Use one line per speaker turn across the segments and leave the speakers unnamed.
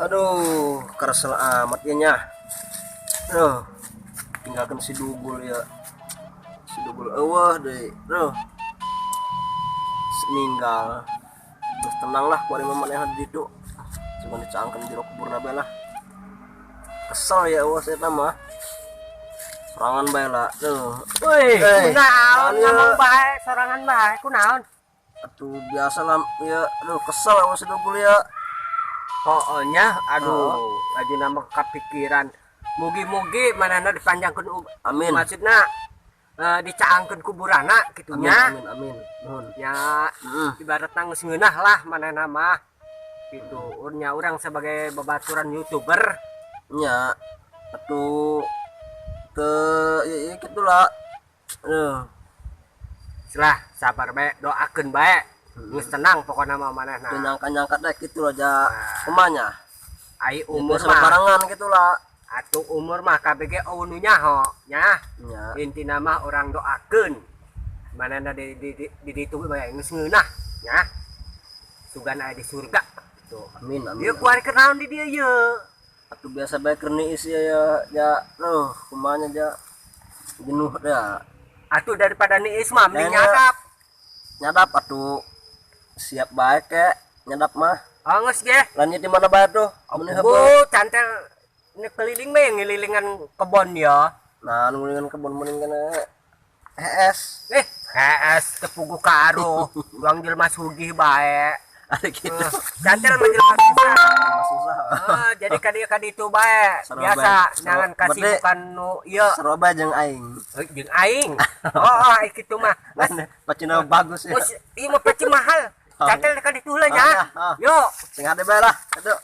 Aduh, kesel amat ya nya. Duh, tinggalkan si Dugul ya. Si Dugul eueuh deui. Duh. Meninggal. Terus tenang lah kuari mah manehna di ditu. Cuma dicaangkeun jero kuburna bae lah. Kesel ya eueuh saya mah. Sorangan bae lah. Duh.
Wih,
Eh,
kunaon
naon ya?
Ngomong bae sorangan bae kunaon?
Atuh biasa lah ya. Aduh, kesel eueuh si Dugul ya.
Pokoknya aduh, lagi nama kepikiran. Mugi-mugi manehna dipanjangkeun
Amin.
Maksudna dicaangkeun kuburanna kitu
Amin,
nya.
amin, amin. Nuhun.
Ya, ibaratna geus ngeunah lah manehna mah. Gitu. Nya urang sebagai babaturan YouTuber.
Nya atuh teu ya, ya gitulah. Aduh.
Lah, sabar bae, doakeun bae. Geus tenang pokokna mah manehna.
Teu nyangka-nyangka deh gitu aja kumanya.
Ai umur
umur
mah
barengan gitu lah.
Atuh umur mah KBG euweuh nu nyaho nya.
Nya.
Intina mah urang doakeun. Manehna di ditu bae geus ngeunah nya. Sugan aya di surga gitu.
Amin, amin.
Ieu kuari keur naon di dieu ye?
Atuh biasa bae keur niis ya ya ya. Duh, kumanya ja jenuh ya.
Atuh daripada niis mah mending
Kayaknya-
nyadap.
Nyadap atuh siap bae kek nyadap mah.
Oh, geus ge.
Lanjut di mana bae tuh? Mun
Bu, cantel ini keliling bae ngelilingan kebon ya.
Nah, ngulingan kebon mending kana HS.
Eh, HS tepugu karo. Uang jelema sugih bae.
Ada gitu.
Eh, cantel mah jelema susah.
Mas susah.
Ah, jadi kadi kadi itu bae.
Seru
Biasa
bae.
nangan
Seru.
kasih
Berarti-
bukan nu ieu.
Seru bae jeung aing.
Eh, jeung aing. Oh, oh, kitu mah. Mas,
Pacina bagus ya.
Bos, ieu mah peci mahal.
Oh.
Cantel ka ditu heula nya.
Oh, ya, oh.
Yuk.
Sing hade bae lah. Aduh.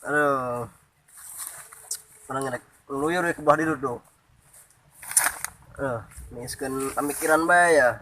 Aduh. Orang ngerek ngeluyur ya ke bawah ditu tuh. Niiskeun pamikiran bae ya.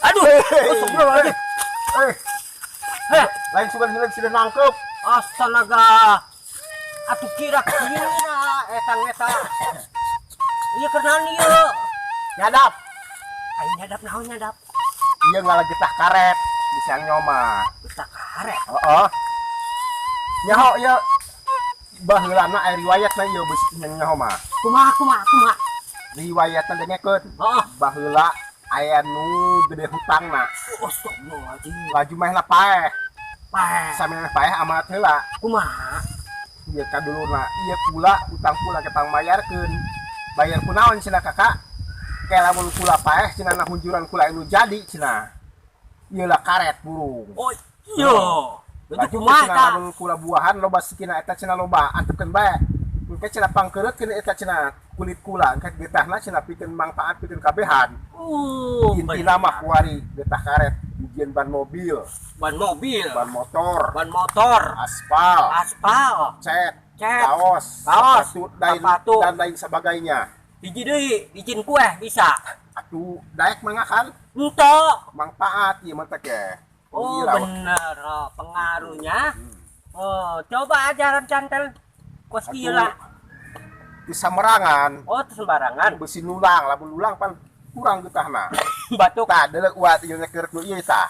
Aduh, astagfirullahaladzim.
Eh,
Heh,
lain sugan lain sudah nangkep.
astaga. Atuh kira-kira eta eta. Ieu keur naon ieu?
Nyadap.
Aing nyadap naon nyadap?
Iya ngalah getah karet di siang nyoma.
Getah karet.
Heeh. Nyaho ieu baheulana aya riwayatna ieu geus nyaho mah.
Kumaha kumaha kumaha?
Riwayatna dengekeun.
Heeh.
Baheula aya nu gede hutangna.
Astagfirullahaladzim.
Laju meh paeh.
Paeh.
Samina paeh amat heula.
Kumaha?
Ieu kadulurna, ieu kula hutang kula ketang mayarkeun. Bayar kunaon cenah kakak? Kayak lamun kula paeh cenah na hunjuran kula anu jadi cenah. Ieu lah karet burung.
Oh iya. Berarti
Laju
kumaha
cenah
tah?
lamun kula buahan loba sikina eta cenah loba antepkeun bae. Engke cenah pangkeureutkeun eta cenah kulit kula engke getahna cenah pikeun mangfaat pikeun kabehan. Intina mah kuari getah karet dijieun ban mobil,
Ban mobil,
ban motor,
ban motor,
aspal,
aspal,
cat,
cat,
kaos,
kaos,
sepatu,
sepatu.
dan lain sebagainya.
Hiji deui, dijieun kue bisa.
Atuh daek mangakan
Entok.
manfaat ieu mah teh ge.
Oh,
Iya,
bener, oh, pengaruhnya. Oh, coba ajaran cantel kos
Atuh,
kieu lah.
Di sembarangan.
Oh, itu sembarangan.
Besi nulang, lamun nulang pan kurang getahna.
Batuk.
Tah deuleu uat ieu nyeker nu ieu tah.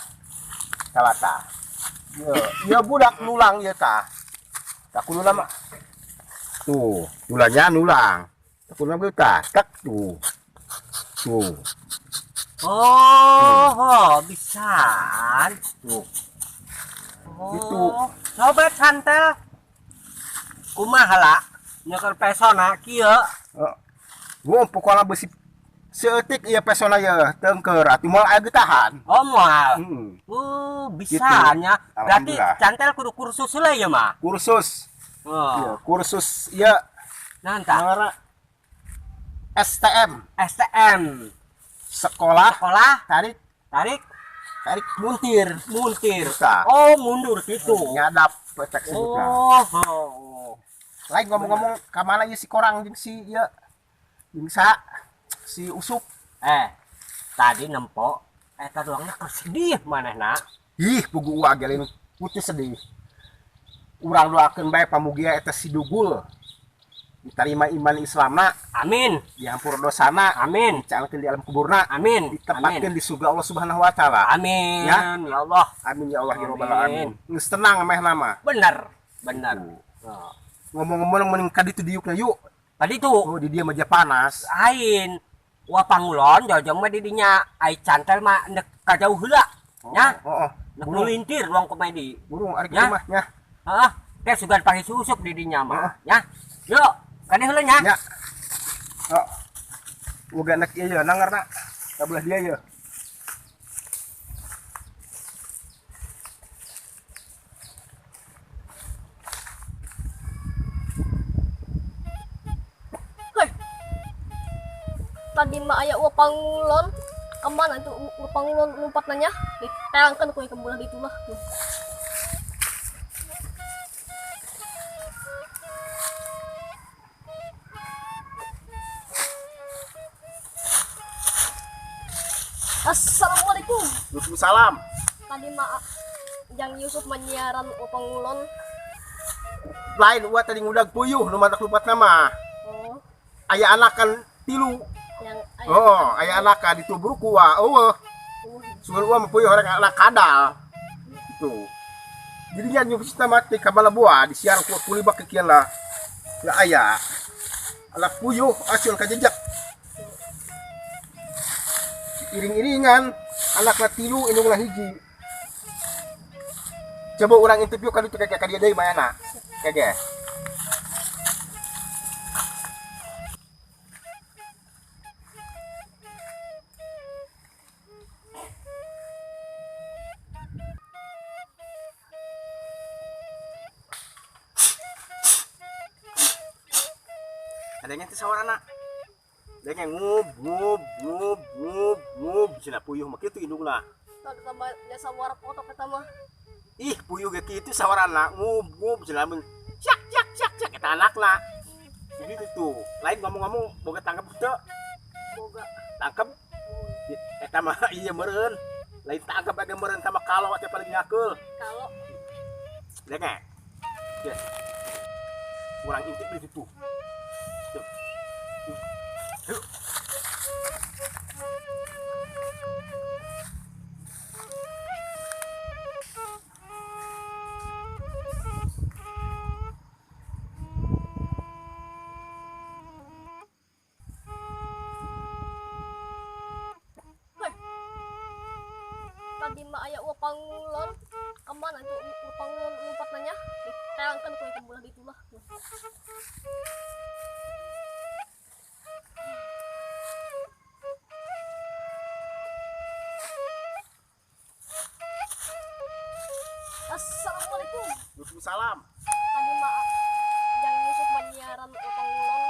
Salah tah. Ieu, ieu budak nulang ieu tah. Tah kuduna mah. Tuh, tulangnya nulang. Tah kuduna mah tah, tek tuh. Tuh.
Oh, oh, bisaan.
Tuh.
Oh.
Gitu.
Coba cantel. Kumaha lah? Nyeker pesona kieu.
Heeh. Gua pokokna besi seeutik ieu pesona ieu tengker atuh moal aya getahan.
Oh, moal.
Heeh.
Oh, bisa nya. Berarti
Alhamdulillah.
cantel kudu kursus lah ya mah.
Kursus.
Oh.
Iya, kursus ieu
Nah, entah.
ngaranna STM.
STM.
Sekolah
Sekolah
tarik
tarik
tarik muntir.
Muntir.
Tah.
Oh, mundur gitu.
Nyadap cek sebutna.
Oh, oh.
Lain ngomong-ngomong ka mana ieu si Korang jeung si ieu? Jeung sa si Usup.
Eh, tadi nempo eta doangna keur sedih manehna.
Ih, pugu uang gelin putih sedih. Urang doakeun bae pamugia eta si Dugul diterima iman Islamna,
Amin.
dihampura dosana,
Amin.
dicalkeun di alam kuburna,
Amin.
ditempatkeun
Amin.
di surga Allah Subhanahu wa taala.
Amin.
Ya.
Ya Allah.
Amin ya Allah ya rabbal
Amin.
alamin. Geus tenang meh nama.
Bener. Bener. Oh.
Ngomong-ngomong mending ka ditu diukna yuk.
Tadi tuh
Oh, di dia mah panas.
Lain wa pangulon jojong mah di dinya ai cantel mah ndek kajauh heula nya.
Oh, oh.
Ndek
Burung,
melintir ruang komedi.
Burung ari
Ya.
kitu mah nya.
Heeh, teh sugan pake susuk di dinya mah nya. Yuk, kade heula nya.
Nya. Oh. Boga anak ieu ya, nangarna. Kabelah dia ya.
Hei. Tadi mah aya uang pangulon. Kemana itu uang pangulon lompat nanya? Diterangkan kue kemulah itulah. Assalamualaikum.
Waalaikumsalam.
Tadi mah yang Yusuf menyiaran uang pangulon.
Lain uat tadi ngudag puyuh nu matak lupat nama.
Oh,
Aya anakan tilu.
Yang aya.
Oh, aya anakan ditubruk ku wa. Eueuh. Sugan uang puyuh orang anak kadal. Tuh. Jadinya nyup kita mati kabala buah disiar ku kulibak ke kieu lah. Ya aya. Anak puyuh acul kajejak. Iring-iringan anak lah tilu indung lah hiji. Coba orang interview kan itu kayak dia deui mayana. Kage. Adanya teh sawarana. Adanya ngub ngub ngub ngub ngub cenah puyuh mah kitu indungna.
Tadi tambah jasa warap otak eta mah.
Ih, puyuh ge kitu sawarana ngub ngub cenah mun cak cak cak cak eta anakna. Jadi tuh, lain ngomong-ngomong boga tangkep teu?
Boga.
Tangkep? Eta mah iya meureun. Lain tangkep age meureun sama kalau teh paling ngakeul.
Kalau
Denge. Ya. Urang intip di situ. Tuh. Yuk.
Hei. Tadi mah aya uang pangulon. Kemana itu uang pangulon lompat nanya? Diterangkan kue kemulah itulah. Assalamualaikum.
Waalaikumsalam.
Tadi mah yang Yusuf menyiaran uang pangulon.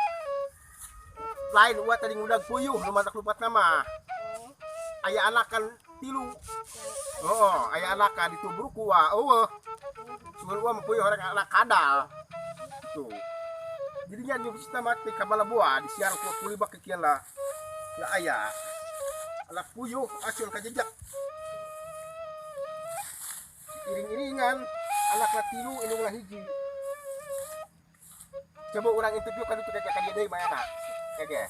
Lain uat tadi ngudag puyuh nu matak lupat nama.
Oh,
Aya anakan tilu. Oh, aya anakan ditubruk ku wa. Eueuh. Sugan uang puyuh orang anak kadal. Tuh. Jadinya nyup kita mati kabala buah disiar ku kulibak ke kieu lah. Ya aya. Anak puyuh acul kajejak. Iring-iringan anak lah tilu indung lah hiji. Coba orang interview kan itu kayak dia deui mayana. Kage.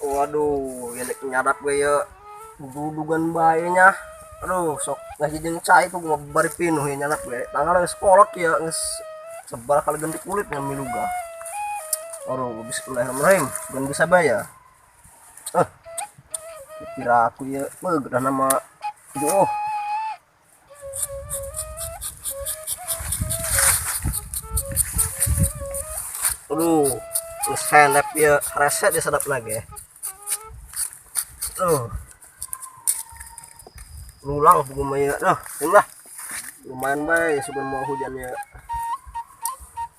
Waduh, ya dek nyadap gue ya dudugan bae nya. Aduh, sok ngasih jeung cai ku gua bari pinuh ya nyadap gue. Tangan geus kolot ya geus sebar kali ganti kulit nya miluga. Aduh, bismillahirrahmanirrahim. Gan bisa bae ya. Kira aku ya, beuh geus nama oh. Aduh, geus senep ya, reset ya sedap lagi. Nulang pugu mah ieu. Duh, lah. Lumayan bae sugan mau hujan ya.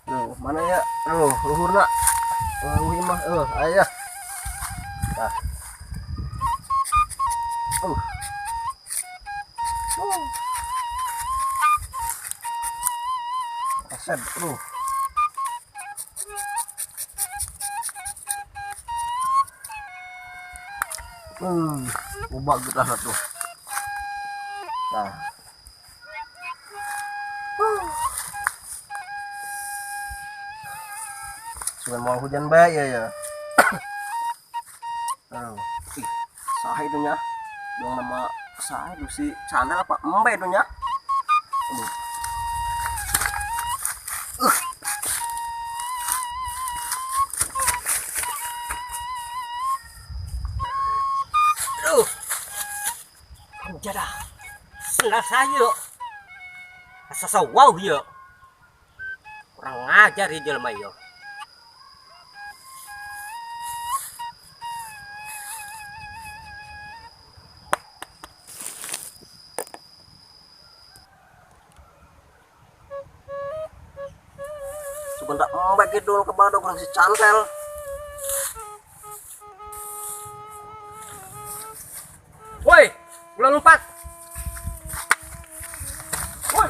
Duh, mana ya? Duh, luhurna. Luhur imah, aya. Tah. Asep, aduh. Ubah getah tuh. Nah. Sudah mau hujan bae ya ya. Aduh, ih, sah itu nya. Dong nama sah itu si Chandra apa embe itu nya. Aduh.
Aduh. Jadah. Sendal saya. Asa wow ieu. Kurang ngajar ieu jelema ieu.
Sebentar embe kidul ke badog kurang si cantel.
Woi, ulah lompat. Woi.